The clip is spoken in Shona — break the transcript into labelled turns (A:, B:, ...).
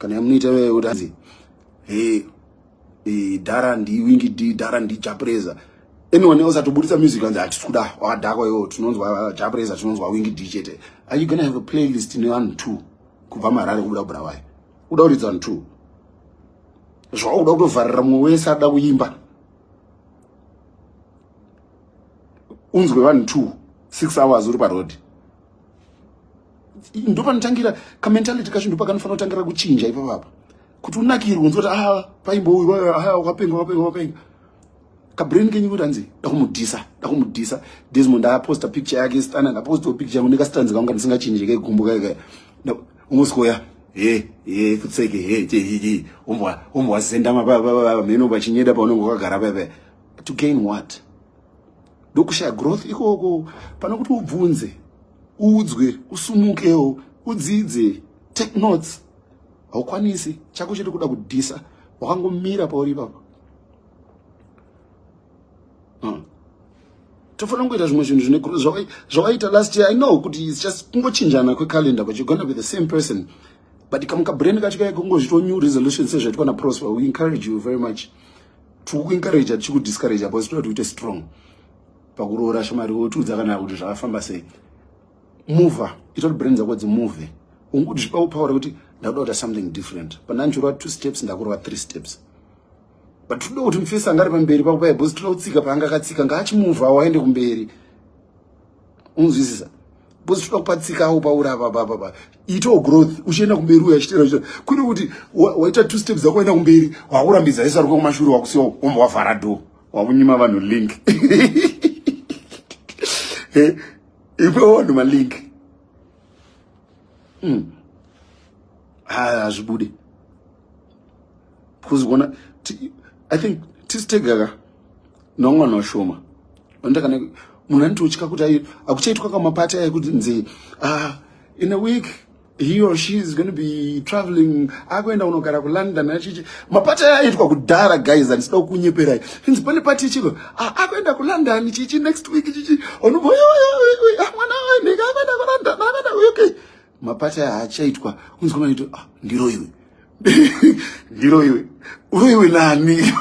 A: Kana yamunoita iyoyo kuti anzi he dhara ndi Winky D, dhara ndi Jah Prayzah. Anyone else atobudisa music anzi hatisi kuda, wakadhakwa iwo, tinonzwa Jah Prayzah, tinonzwa Winky D chete. Are you gonna have a playlist ine vanhu two kubva Marare kubuda Bulawayo? Uda kuridza vanhu two, zvakuda kutovharira mumwe wese ada kuimba unzwe vanhu 2 6 hours uri paroad. Ndopanotangira kamentality kacho, ndopakanofanira kutangira kuchinja ipapapa kuti unakirwe, unzwe kuti ah, paimbo uyu, ah, wakapenga, wakapenga, wakapenga. Kabrain kenyu kuti hanzi dakumudhisa, dakumudhisa Desmond, aposta picture yake stana, ndapostawo picture yangu nekastanzi kangu kandisingachinji kegumbo kaika ungosikoya he he futseke he he umbwa umbwa zenda mheno pachinyeda paunenge wakagara pepe. To gain what? Ndokushaya growth ikoko. Pane kuti ubvunze, uudzwe, usumukewo, udzidze, take notes, haukwanisi. Chako chete kuda kudhisa, wakangomira pauri ipapo. Tofanira kungoita zvimwe zvinhu zvine zvawaita last year. I know kuti it's just kungochinjana kwecalendar, but you're gonna be the same person. But kamukabrain kacho kai kungozvito new resolution sezvaitwa naProsper. We encourage you very much. Tikukuencourage, tichikudiscourage, because toda kuti uite strong pakuroora. Shamari, wotiudza kana kuti zvakafamba sei. Mova ita kuti brain dzako dzimove, unguti zvipawo power kuti ndakuda kuita something different. Pandanchirova two steps, ndakurova three steps. But toda kuti mufesi anga ari pamberi pako paya, because toda kutsika paanga akatsika, ngaachimuvhawo aende kumberi, unzwisisa? Because toda kupatsikawo pauri apa papapa. Itawo growth uchienda kumberi uyo achitera uchitera, kwete kuti waita two steps dzako waenda kumberi, wakurambidza isi ari kumashure, wakusiwa, womba wavhara door, wakunyima vanhu link. Ipewo vanhu malink. Hazvibude because kuona, I think tisi tega ka nevamwe vanhu vashoma vanoita. Kana munhu anototya kuti hakuchaitwa kamapati aya kuti nzi ah, in a week he or she is going to be traveling, akuenda kunogara kuLondon achichi. Mapati aya aitwa kudhara, guys, handisida kukunyeperai. Inzi pane pati chiko, ah, akuenda kuLondon chichi next week chichi, unobva mwana wenhika akuenda kuLondon, akuenda kuUK. Mapati aya haachaitwa. Kunzi kwamaito, ah, ndiro iwe, ndiro iwe, uroiwe nani?